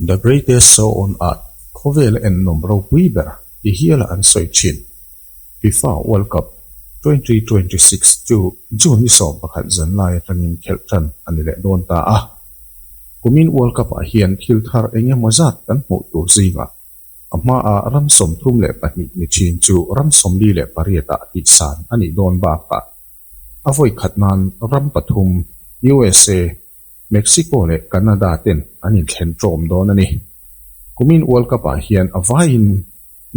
The Greatest Show on Earth, khawvela ennawm ropui ber ti hiala an sawi thin. FIFA World Cup 2026 chu June ni 11 zanlai atangin khelh tan a ni leh dawn ta a. Kumin World Cup-ah hian thil thar eng emaw zat kan hmuh tur zingah a hmaah ram 32 ni thin chu ram 48-ah tihsan a nih dawn bakah a vawi khat nan ram pathum USA, Mexico leh Canada ten an inthlen ṭawm dawn a ni. Kumin World Cup-ah hian a vaiin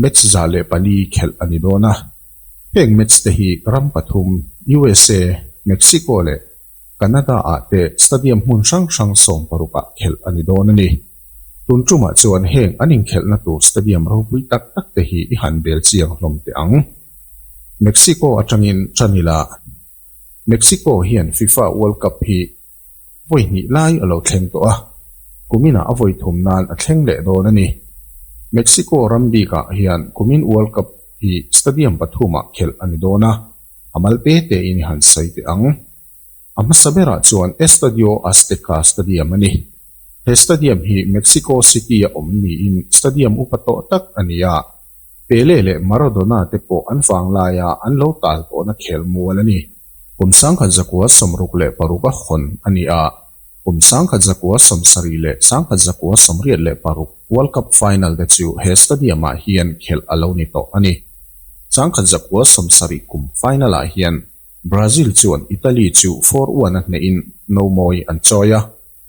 match 104 khelh a ni dawn a. Heng match te hi ram pathum USA, Mexico leh Canada-ah te stadium hmun hrang hrang 16-ah khelh a ni dawn a ni. Tun ṭumah chuan heng an inkhelhna tur stadium ropui tak tak te hi i han bel chiang hlawm teh ang. Mexico aṭangin ṭan ila. Mexico hian FIFA World Cup hi vawi hnih lai a lo thleng tawh a, kuminah a vawi thum nan a thleng leh dawn a ni. Mexico ram bikah hian kumin World Cup hi stadium pathumah khelh a ni dawn a, a mal te tein i han sawi teh ang. A hmasa berah chuan Estadio Azteca Stadium a ni. He stadium hi Mexico City-a awm niin stadium upa tawh tak a ni a, Pele leh Maradona te pawh an vang laia an lo tal tawhna khel mual a ni. Kum 1966 a hawn a ni a, kum 1970 leh 1986 World Cup final te chu he stadium-ah hian khelh a lo ni tawh a ni. 1970 kum final-ah hian Brazil chuan Italy chu 4-1 a hnehin nomawi an chawi a,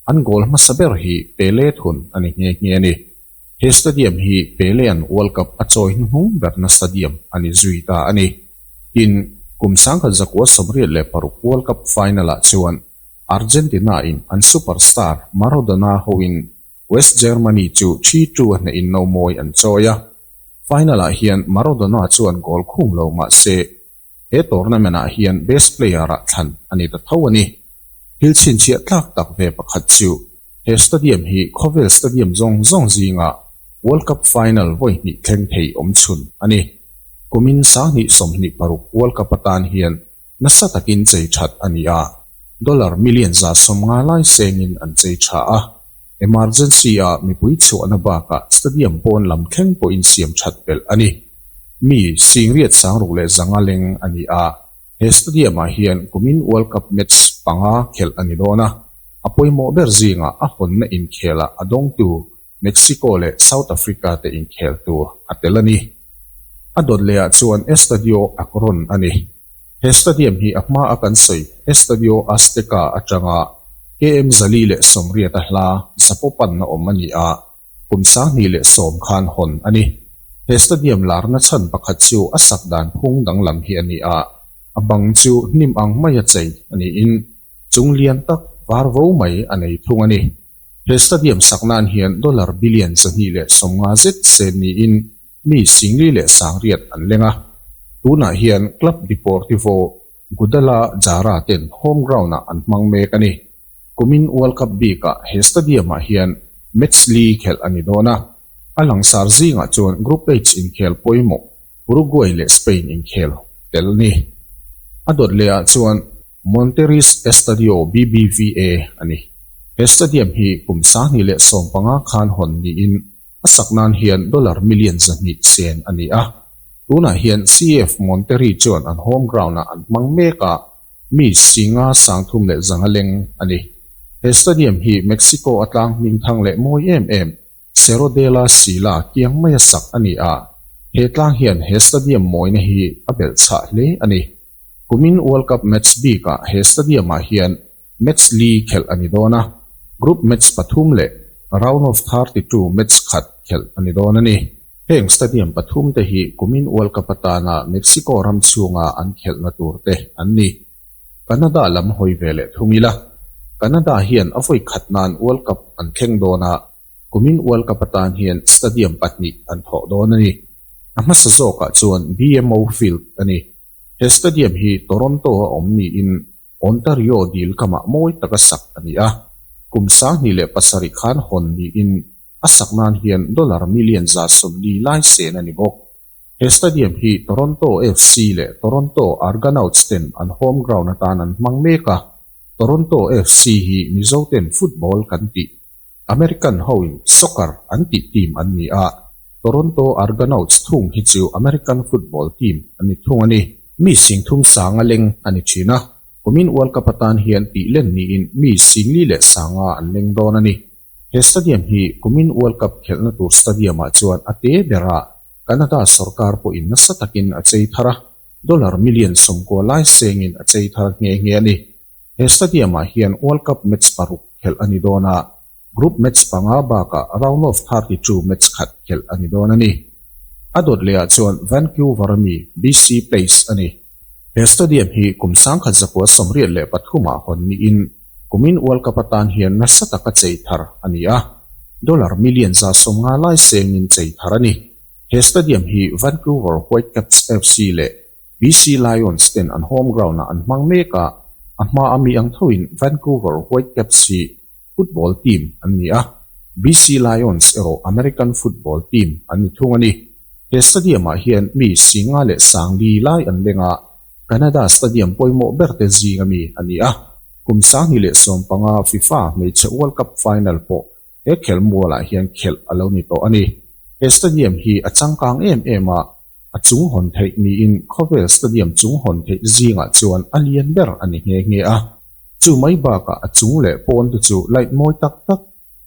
an goal hmasa ber hi Pele thun a ni nghe nghe a ni. He stadium hi Pelean World Cup a chawi hnuhnung berna stadium a ni zui ta a ni. Tin, kum 1986 World Cup final-ah chuan Argentina-in an superstar Maradona hoin West Germany chu 3-2 a hnehin nomawi an chawi a. Final-ah hian Maradona chuan goal khung lo mah se he tournament-ah hian best player-ah thlan a ni ta tho a ni. Thil chhinchhiah tlak tak ve pakhat chu he stadium hi khawvel stadium zawng zawng zinga World Cup final vawi hnih thleng thei awm chhun a ni. Kumin 2026 World Cup atan hian nasa takin chei that a ni a, dollar million 150 lai sengin an chei tha a. Emergency-a mipui chhuahna bakah stadium pawn lam thleng pawhin siam that belh a ni. Mi 6,600 leng a ni a, he stadium-ah hian kumin World Cup match panga khelh a ni dawn a, a pawimawh ber zingah a hawnna inkhelah a dawngtu Mexico leh South Africa te inkhel tur a tel a ni. A dawt lehah chuan Estadio Akron a ni. He stadium hi a hma a kan sawi Estadio Azteca atanga KM 480 a hla Zapopan a awm a ni a, kum 2010 khan hawn a ni. He stadium larna chhan pakhat chu a sak dan phung danglam hi a ni a, a bang chu hnim ang maia chei a niin chung lian tak var vo mai a nei thung a ni. He stadium sak nan hian dollar billion 250 zet sen niin mi 4,008 an leng a. Tunah hian Club Deportivo Guadalajara ten home ground-ah an hmang mek a ni. Kumin World Cup bikah he stadium-ah hian match li khelh a ni dawn a. A langsar zingah chuan Group H inkhel pawimawh Uruguay leh Spain inkhel tel ni. A dawt lehah chuan Monterrey's Estadio BBVA a ni. He stadium hi kum 2015 khan hawn niin a sak nan hian dollar million 200 sen a ni a. Tunah hian CF Monterrey chuan an home ground-ah an hmang mek a, mi 5,300 leng a ni. He stadium hi Mexico a tlang hming thang leh mawi em em Cerro de la Silla kiang maia sak a ni a, he tlang hian he stadium mawina hi a belh chhah hle a ni. Kumin World Cup match bikah he stadium-ah hian match li khelh a ni dawn a, group match pathum leh round of 32 match khat khelh a ni dawn a ni. Heng stadium pathum te hi kumin World Cup atana Mexico ram chhunga an khelhna tur te an ni. Canada lam hawi ve leh thung ila, Canada hian a vawi khat nan World Cup an thleng dawn a, kumin World Cup atan hian stadium pahnih an thawh dawn a ni. A hmasa zawkah chuan BMO Field a ni. He stadium hi Toronto a awm niin Ontario dil kamah mawi taka sak a ni a, kum 2007 khan hawn niin a sak nan hian dollar million 140 lai sen a ni bawk. He stadium hi Toronto FC leh Toronto Argonauts ten an home ground atan an hmang mek a, Toronto FC hi Mizo ten football kan tih. American hoin soccer an tih team an ni a, Toronto Argonauts thung hi chu American football team an ni thung a ni. Mi singthum sanga leng a ni thin a, kumin World Cup atan hian tih len niin mi singli leh sanga an leng dawn a ni. He stadium hi kumin World Cup khelhna tur stadium-ah chuan a te ber a, Canada sorkar pawhin nasa takin a chei thar a, dollar million 90 lai sengin a chei thar nghe nghe a ni. He stadium-ah hian World Cup match paruk khelh a ni dawn a, group match panga bakah round of 32 match khat khelh a ni dawn a ni. A dawt lehah chuan Vancouver-a mi BC Place a ni. He stadium hi kum 1983-ah hawn niin kumin World Cup atan hian nasa taka chei thar a ni a, dollar million 150 lai sengin chei thar a ni. He stadium hi Vancouver Whitecaps FC leh BC Lions ten an home ground-ah an hmang mek a, a hma a mi ang thoin Vancouver Whitecaps hi football team an ni a, BC Lions erawh American football team an ni thung a ni. He stadium-ah hian mi singa leh sangli lai an leng a, Canada stadium pawimawh ber te zing a mi a ni a. Kum 2015 FIFA hmeichhe World Cup final pawh he khelmualah hian khelh a lo ni tawh a ni. He stadium hi a changkang em em a, a chung hawn theih niin khawvel stadium chung hawn theih zingah chuan a lian ber a ni nghe nghe a. Chu mai bakah a chung leh pawn te chu light mawi tak tak,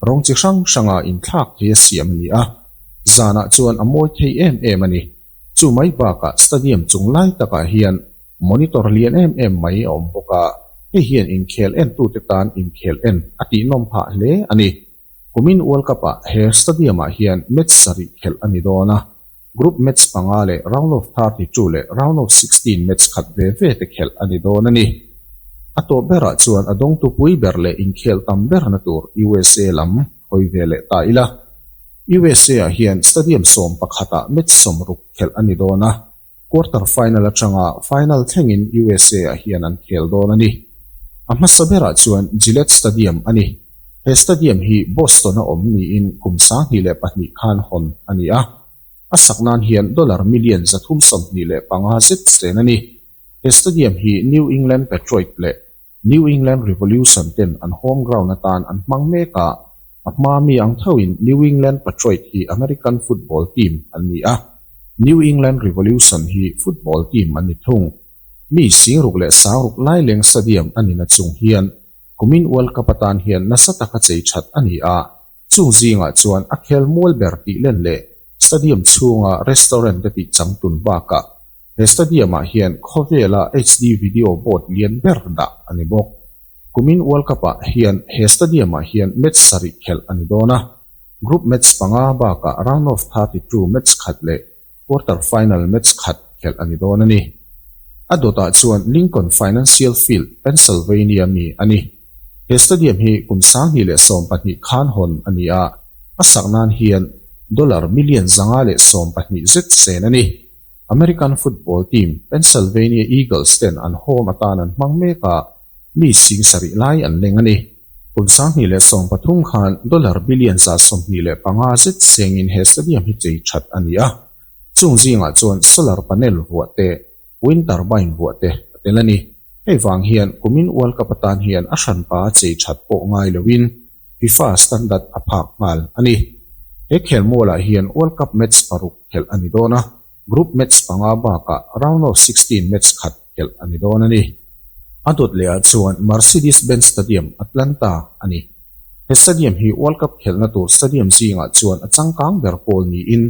rawng chi hrang hranga inthlak thei a siam a ni a, zanah chuan a mawi thei em em a ni. Chu mai bakah stadium chung lai takah hian monitor lian em em mai a awm bawk a, hei hian inkhel entute tan inkhel en a tihnawm phah hle a ni. Kumin World Cup-ah he stadium-ah hian match sarih khelh a ni dawn a, group match panga leh round of 32 leh round of 16 match khat ve ve te khelh a ni dawn a ni. A tawp berah chuan a dawngtu pui ber leh inkhel tam berna tur USA lam hawi ve leh ta ila. USA-ah hian stadium sawm pakhatah match 60 khelh a ni dawn a, quarter final atanga final thlengin USA-ah hian an khel dawn a ni. A hmasa berah chuan Gillette Stadium a ni. He stadium hi Boston-a awm niin kum 2002 khan hawn a ni a. A sak nan hian dollar million 325 zet sen a ni. He stadium hi New England Patriot leh New England Revolution ten an home ground atan an hmang mek a, a hma mi ang thoin New England Patriot hi American football team an ni a, New England Revolution hi football team an ni thung. Mi singruk leh sangruk laileng stadium a ni na chung hian kumin World Cup atan hian nasa taka chei that a ni a, chung zingah chuan a khel mual ber tih len leh stadium chhunga restaurant te tih changtun bakah he stadium-ah hian khawvela HD video board lian ber dah a ni bawk. Kumin World Cup-ah hian he stadium-ah hian match sarih khelh a ni dawn a, group match panga bakah round of 32 match khat leh quarter final match khat khelh a ni dawn a ni. A dawtah chuan Lincoln Financial Field, Pennsylvania mi a ni. He stadium hi kum 2012 khan hawn a ni a, a sak nan hian dollar million 112 zet sen a ni. American football team Pennsylvania Eagles ten an home atan an hmang mek a, mi sing sarih lai an leng a ni. Kum 2013 khan dollar billion 125 zet sengin he stadium hi chei that a ni a. Chung zingah chuan solar panel vuah te, wind turbine vuah te a tel a ni. Hei vang hian kumin World Cup atan hian a hranpa chei that pawh ngai loin FIFA standard a phak nghal a ni. He khelmualah hian World Cup match paruk khelh a ni dawn a, group match panga bakah round of 16 match khat khelh a ni dawn a ni. A dawt lehah chuan Mercedes-Benz Stadium, Atlanta a ni. He stadium hi World Cup khelhna tur stadium zingah chuan a changkang ber pawl niin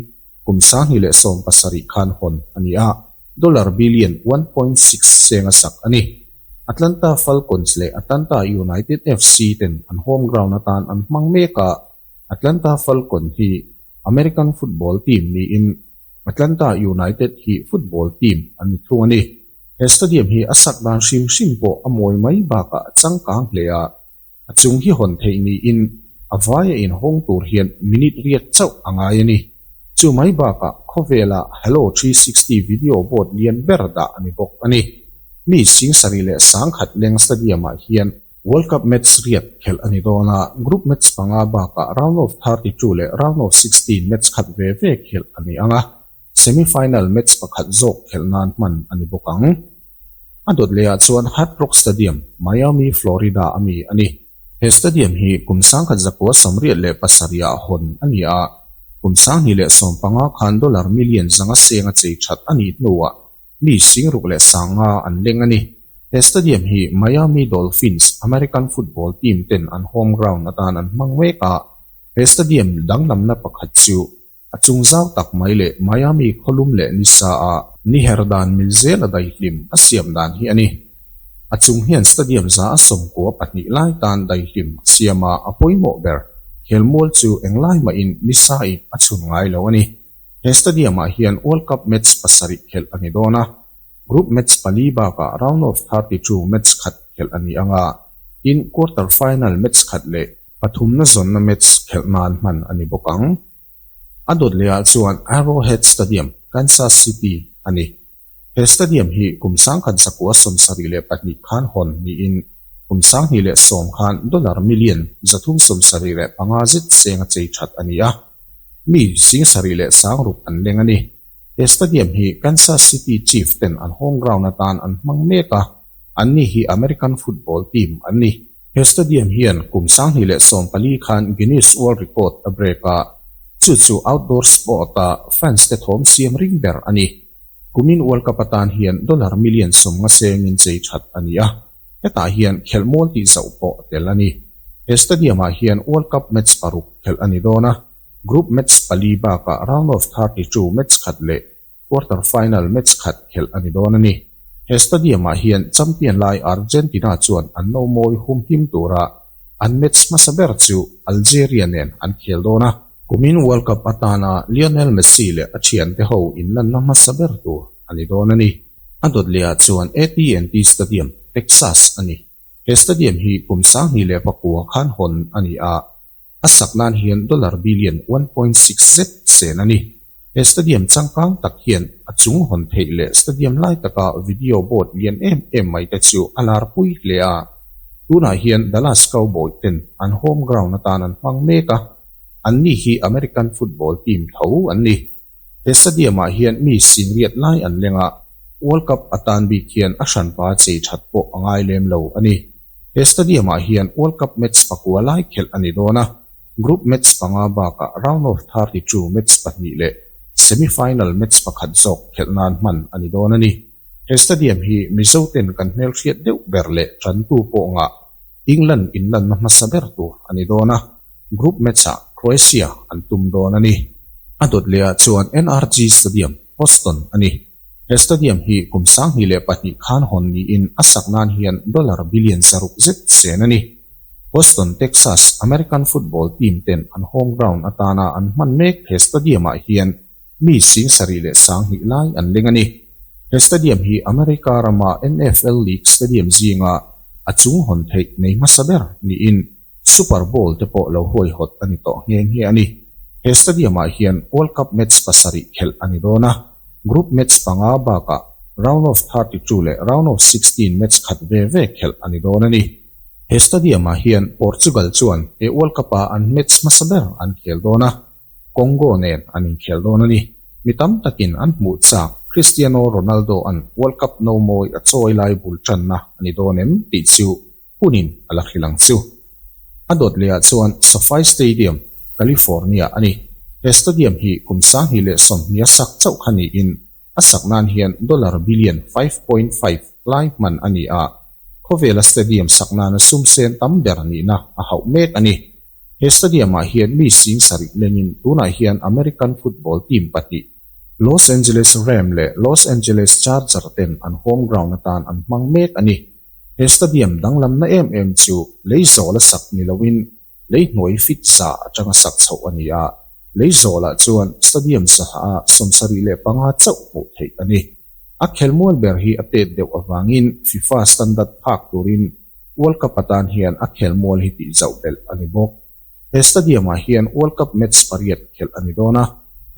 kum 2017 khan hawn a ni a, dollar billion 1.6 seng a sak a ni. Atlanta Falcons leh Atlanta United FC ten an home ground atan an hmang mek a, Atlanta Falcon hi American football team niin Atlanta United hi football team an ni thung a ni. He stadium hi a sak dan hrim hrim pawh a mawi mai bakah a changkang hle a, a chung hi hawn theih niin a vaia inhawng tur hian minute riat chauh a ngai a ni. Chu mai bakah khawvela Hello 360 video board lian ber dah a ni bawk a ni. Mi sing sarih leh sangkhat leng stadium-ah hian World Cup match riat khelh a ni dawn a, group match panga bakah round of 32 leh round of 16 match khat ve ve khelh a ni ang a, semi-final match pakhat zawk khelh nan hman a ni bawk ang. A dawt lehah chuan Hard Rock Stadium, Miami, Florida a mi a ni. He stadium hi kum 1987 ah hawn a ni a, kum 2015 khan dollar million 500 seng a chei that a nih hnuah mi 65,000 an leng a ni. He stadium hi Miami Dolphins American football team ten an home ground atan an hmang mek a, he stadium danglamna pakhat chu A chung zau tak mai leh Miami khawlum leh nisa a ni her dan mil zel a daihlim a siam dan hi a ni. A chung hian stadium 192 lai tan daihlim a siam a, a pawimawh ber khelmual chu englai mahin nisa in a chhun ngai lo a ni. He stadium ah hian World Cup match pasarih khelh a ni dawn a, group match pali bakah round of 32 match khat khelh a ni ang a, tin quarter final match khat leh Pathumna zawnna match khelh nan hman a ni bawk ang. A dawt leh ah chuan Arrowhead Stadium, Kansas City a ni. He stadium hi kum 1972 khan hawn niin kum 2010 khan dollar million 375 zet seng a chei that a ni a. Mi 76,000 an leng a ni. He stadium hi Kansas City Chiefs ten an home ground atan an hmang mek a, anni hi American football team an ni. He stadium hian kum 2014 khan Guinness World Record a break a, chu chu outdoor sport a fans te thawm siam ring ber a ni. Kumin World Cup atan hian dollar million 50 sengin chei that a ni a, hetah hian khelhmual tih zauh pawh a tel a ni. He stadium ah hian World Cup match paruk khelh a ni dawn a, group match pali bakah round of 32 match khat leh Quarter final match khat khelh a ni dawn a ni. He stadium ah hian champion lai Argentina chuan an no mawi humhim tura an match hmasa ber chu Algeria nen an khel dawn a. Kumin World Cup atana Lionel Messi leh a thiante ho inlanna hmasa ber tur a ni dawn a ni. A dawt leh ah chuan AT&T Stadium, Texas a ni. He stadium hi kum 2009 khan hawn a ni a. A sak nan hian dollar billion 1.6 zet sen a ni. He stadium changkang tak hian a chung hawn theih leh stadium lai taka video board lian em em mai te chu a lar pui hle a. Tunah hian Dallas Cowboy ten an home ground atan an hmang mek a, anni hi American football team tho an ni. He stadium ah hian mi singriat lai an leng a, World Cup atan bik hian a hranpa chei that pawh a ngai lem lo a ni. He stadium ah hian World Cup match pakua lai khelh a ni dawn a, group match panga bakah round of 32 match pahnih leh semi final match pakhat zawk khelh nan hman a ni dawn a ni. He stadium hi Mizo ten kan hmelhriat deuh ber leh tantu pawh ngah England inlanna hmasa ber tur a ni dawn a, group match ah Croatia an tum dawn a ni. A dawt leh ah chuan NRG Stadium, Houston a ni. He stadium hi kum 2002 khan hawn niin a sak nan hian dollar billion 600 zet sen a ni. Houston, Texas, American football team ten an home ground atana an hman mek he stadium ah hian mi 72,000 lai an leng a ni. He stadium hi America rama NFL League stadium zinga a chung hawn theih nei hmasa ber niin Super Bowl te pawh lo huaihawt a ni tawh nghe nghe a ni. He stadium ah hian World Cup match pasarih khelh a ni dawn a, group match panga bakah round of 32 leh round of 16 match khat ve ve khelh a ni dawn a ni. He stadium ah hian Portugal chuan he World Cup a an match hmasa ber an khel dawn a, Congo nen an inkhel dawn a ni. Mi tam takin an hmuh chak Cristiano Ronaldo an World Cup no mawi a chawi lai bul tanna a ni dawn em tih chu hunin a la hrilh ang chu. A dawt leh ah chuan SoFi Stadium, California a ni. He stadium hi kum 2020 a sak chauh kha niin a sak nan hian dollar billion 5.5 lai hman a ni a, khawvela stadium sak nana sum sen tam ber nihna a hauh mek a ni. He stadium ah hian mi 70,000 lengin tunah hian American football team pahnih Los Angeles Ram leh Los Angeles Charger ten an home ground atan an hmang mek a ni. He stadium danglamna em em chu lei zawl a sak ni loin lei hnuai fit za atanga sak chhoh a ni a, lei zawlah chuan stadium 75 chauh hmuh theih a ni. A khelmual ber hi a tet deuh awangin FIFA standard phak turin World Cup atan hian a khelmual hi tih zauh belh a ni bawk. He stadium ah hian World Cup match pariat khelh a ni dawn a,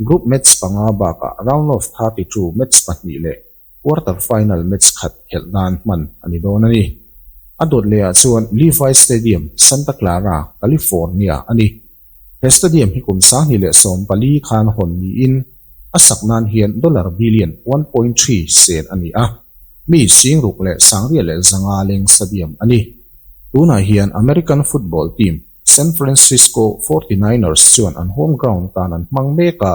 group match panga bakah round of 32 match pahnih leh quarter final match khat khelh nan hman a ni dawn a ni. A dawt leh ah chuan Levi Stadium, Santa Clara, California a ni. He stadium hi kum 2014 khan hawn niin a sak nan hian dollar billion 1.3 sen a ni a, mi 6,650 leng stadium a ni. Tunah hian American football team San Francisco Forty-Niners chuan an home ground atan an hmang mek a,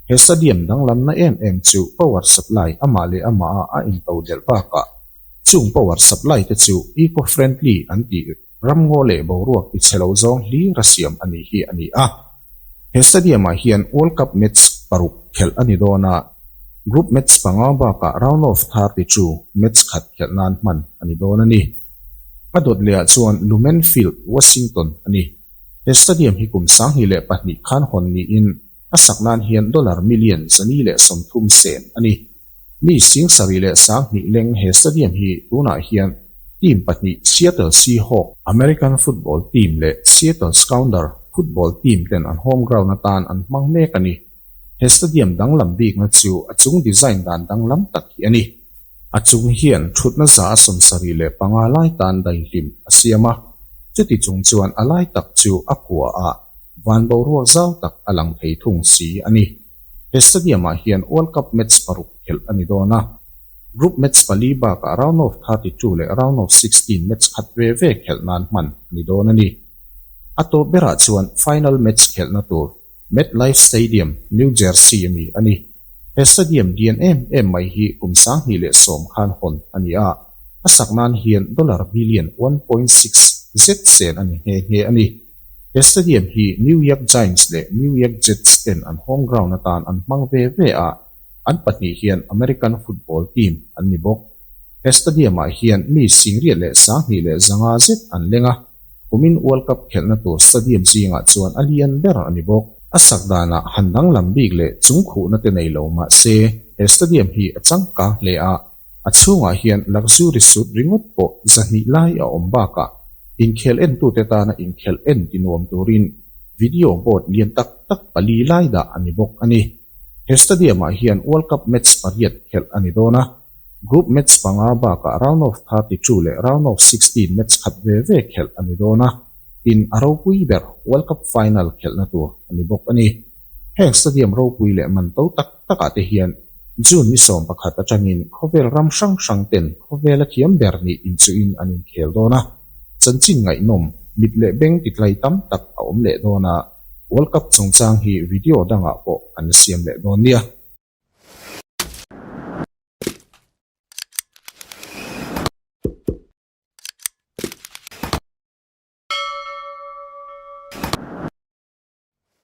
he stadium danglamna em em chu power supply amah leh amah a intodelh bakah chung power supply te chu eco-friendly an tih ramngaw leh boruak ti chhe lo zawng hlir a siam a nih hi a ni a. He stadium-ah hian World Cup match paruk khelh a ni dawn a, group match panga bakah round of 32 match khat khelh nan hman a ni dawn a ni. A dawt lehah chuan Lumen Field, Washington a ni. He stadium hi kum 2002 khan hawn niin a sak nan hian dollar million 130 sen a ni. Mi 70,020 leng he stadium hi tunah hian team pahnih Seattle Seahawk, American football team leh Seattle Sounder football team ten an home ground atan an hmang mek a ni. He stadium danglam bikna chu a chung design dan danglam tak hi a ni. A chung hian thutna 75 lai tan daihlim a siam a, chuti chung chuan a lai tak chu a kua ah van boruak zau tak a lang thei thung si a ni. He stadium-ah hian World Cup match paruk khelh a ni dawn a, group match pali bakah round of 32 leh round of 16 match khat ve ve khelh nan hman a ni dawn a ni. A tawp berah chuan final match khelhna tur MetLife Stadium, New Jersey ami a ni. He stadium lian em em mai hi kum 2010 khan hawn a ni a, a sak nan hian dollar billion 1.6 zet sen a ni nghe nghe a ni. He stadium hi New York Giants leh New York Jets ten an home ground atan an hmang ve ve a, an pahnih hian American football team an ni bawk. He stadium-ah hian mi 8,250 zet an leng a, kumin World Cup khelhna tur stadium zingah chuan a lian ber a ni bawk. A sak danah han danglam bik leh chung khuhna te nei lo mah se, he stadium hi a changkang hle a, a chhungah hian luxury suite ringawt pawh 200 lai a awm bakah inkhel entute tana inkhel en ti nuam turin video board lian tak tak pali lai dah a ni bawk a ni. He stadium-ah hian World Cup match pariat khelh a ni dawn a, group match panga bakah round of 32 leh round of 16 match khat ve ve khelh a ni dawn a, tin a ropui ber World Cup final khelhna tur a ni bawk a ni. Heng stadium ropui leh man to tak takah te hian June ni 11 atangin khawvel ram hrang hrang ten khawvel a thiam ber nih inchuhin an inkhel dawn a, chanchin ngaihnawm, mit leh beng titlai tam tak a awm leh dawn a, World Cup chungchang hi video dangah pawh kan siam leh dawn nia.